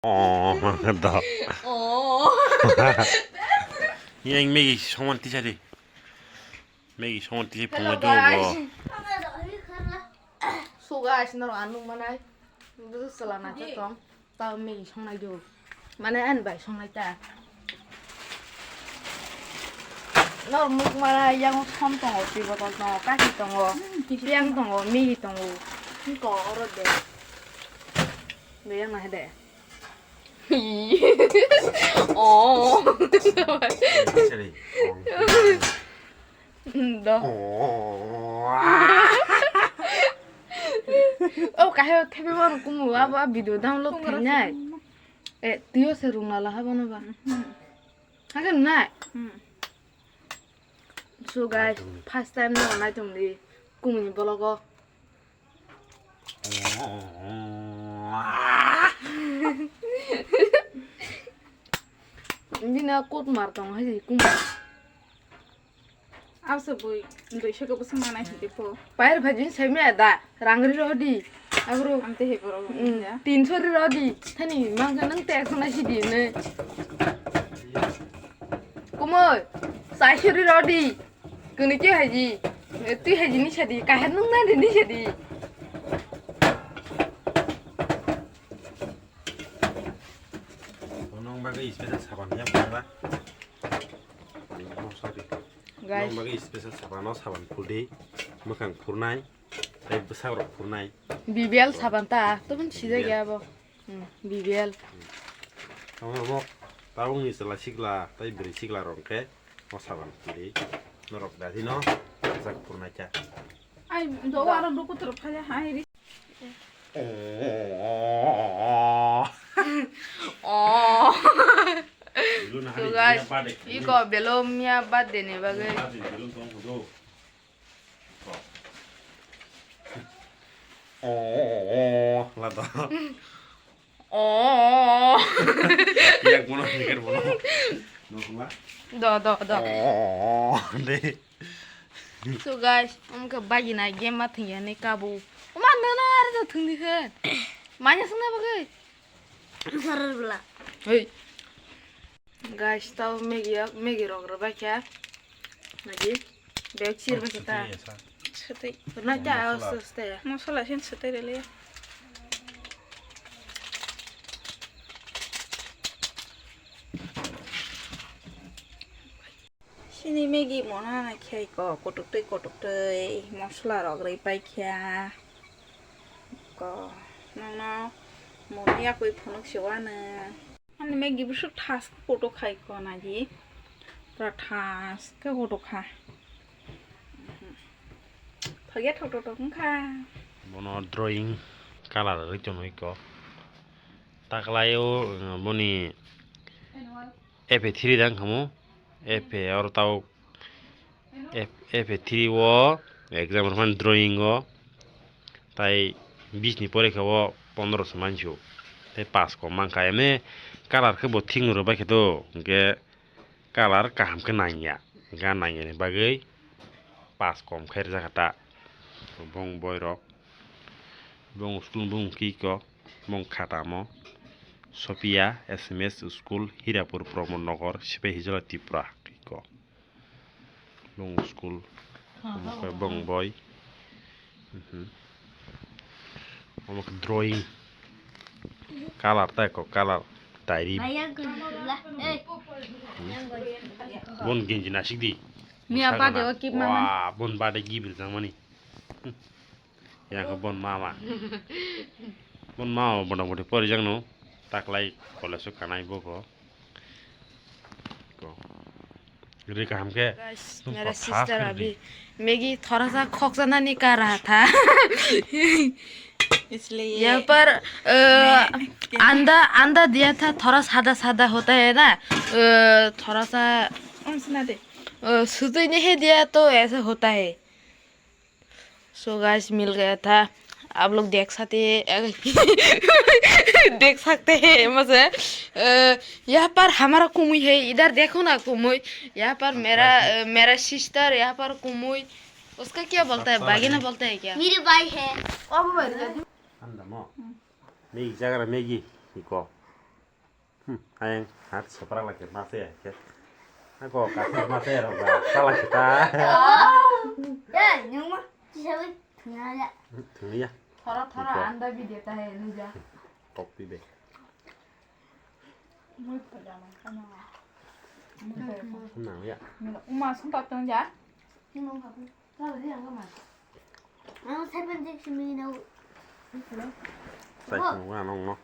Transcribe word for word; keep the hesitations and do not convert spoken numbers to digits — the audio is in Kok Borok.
Oh, da. Oh. Yang Maggie songman tisari. Maggie songman tisari. Hello, pungwa guys. Jogo. So guys, norok ang nukmanai. Budu salana cha tong. Tao Maggie songnai do. Mane ani bai songnai ta. Norok nukmanai yang som tongo, twi botol tongo, kaki tongo, piyang tongo, Maggie tongo. Twi tongo oro de. Beyang na de. Oh. Sini. Do. Oh. Oh, kaheo thepe mano kumu abo a video download khainai. Eh, tiyo se rung lala habo no ba. Hagen nai. So guys, first time no nai tong di kumu ni vlog o. Bina kot mar tong hai kumu. Abse bui, duiso ke bwswk manai hinwi po. Pair bhajin semi ada, rang ri rodi. Abro. Amte he borok. Mm, ya. Tinso ri rodi. Thani mangka nang tek sona sidi ne. Kumoi, saiso ri rodi. Kuni ki haji. Twi haji ni sadi, kahar nung na ni sadi. Nong bagwi special saban ya, ba? Oh, sorry. Guys. Nong bagwi special saban, no saban phul di. Mwkhang phurnai, tei bwsarok phurnai. B B L saban ta, to pun sida B B L. Gaya bo. Hmm, B B L. Tamo mo, tabuk ni chwla sikla, tei bwrwi sikla rok khe, o saban phul di. Norok dadi no, bwsak phurnai kha. Ai, do aro duku toro phale hai ri. Oh. Oh. Belum hari So guys, dia pada iko belum ya birthday ni bagwi. Pada belum tong hudu. Oh, la to. Oh. Yak bono, yak bono. Nokla. Do, do, do. Oh, de. So guys, omo khe bagina game ma thwngya ni kabu. Oma nana ari to thwngdi khe. Manya sungna bagwi. Sarar bla. Hey. Guys, tao Maggie, Maggie rok rwbai kha. Nagi. Bek sir bai kha ta. Sotwi. Rwna ta awas awas ta. Mosola sin sotwi rele. Sini Maggie mona na khai ko, kotok tei kotok tei mosola rok rwi pai kha. Ko, nono moni yakui phunuk se wano. Ani Maggie busuk thas kotok khai ko na ji. Pura thas ke kotok kha. Thok ya thok thok thok wngkha. Bono drawing color rwi tongo iko. Taklaio, uh, boni F A three dang khamu. F A oro tao F-, F A three o exam rwphani drawing o tai bis ni porikha o pondro se mansu. Tai pass kom mankha. Emne color khe bo thik no rwbaikhe do. Hinkhe Color kaham khe nangya, hwnkhe ah nangya ni bagwi pass kom khe rijak kha ta. Bong boirok, bong school bung kiko, bong khatamo, Sophia S M S School, Hirapur, Pramod Nagar, Sipahijola, Tripura kiko. Bong school, bong boi. Mhm. Omo khe drawing. Color tai kok, color. Diary. Bon genji nasik di. Miya bade o kip mama. Wah, bon bade gift rijak mani. Yang khe bon mama. Bon mama bona boni pori jang no. Taklai college o kanai bo ko. Ko. Ri kaham khe. Guys, मेरा sister अभी मैगी थोड़ा सा खोकसाना नहीं कर रहा था। इसलिए यहाँ पर, अ, अंडा, अंडा दिया था, थोड़ा सादा सादा होता है ना, अ, थोड़ा सा, अ, सुतुई नहीं दिया तो ऐसा होता है। So guys, मिल गया था। आप लोग देख सकते हैं, देख सकते हैं मुझे। अ, यहाँ पर हमारा कुमुई है, इधर देखो ना कुमुई। यहाँ पर मेरा, अ, मेरा sister, यहाँ पर कुमुई। उसका क्या बोलता है? बागीना बोलता है क्या? मेरे भाई है। Anda mo. Maggie, jaga na Maggie. Iko. Hmm, ayang hat sopra lagi mase ya ke. Ako kaki mase ya roga, salah kita. Ya, nung mah kisawi thungna ya. Thungli ya, Thora thora anda video ta hai nuja. Kopi be. Mui phaja man khana. Nang ya. Uma sung tak tong ja. Nung mah phaku. Kau dia nggak mah. Ang seven six minau. Sai nang nong no.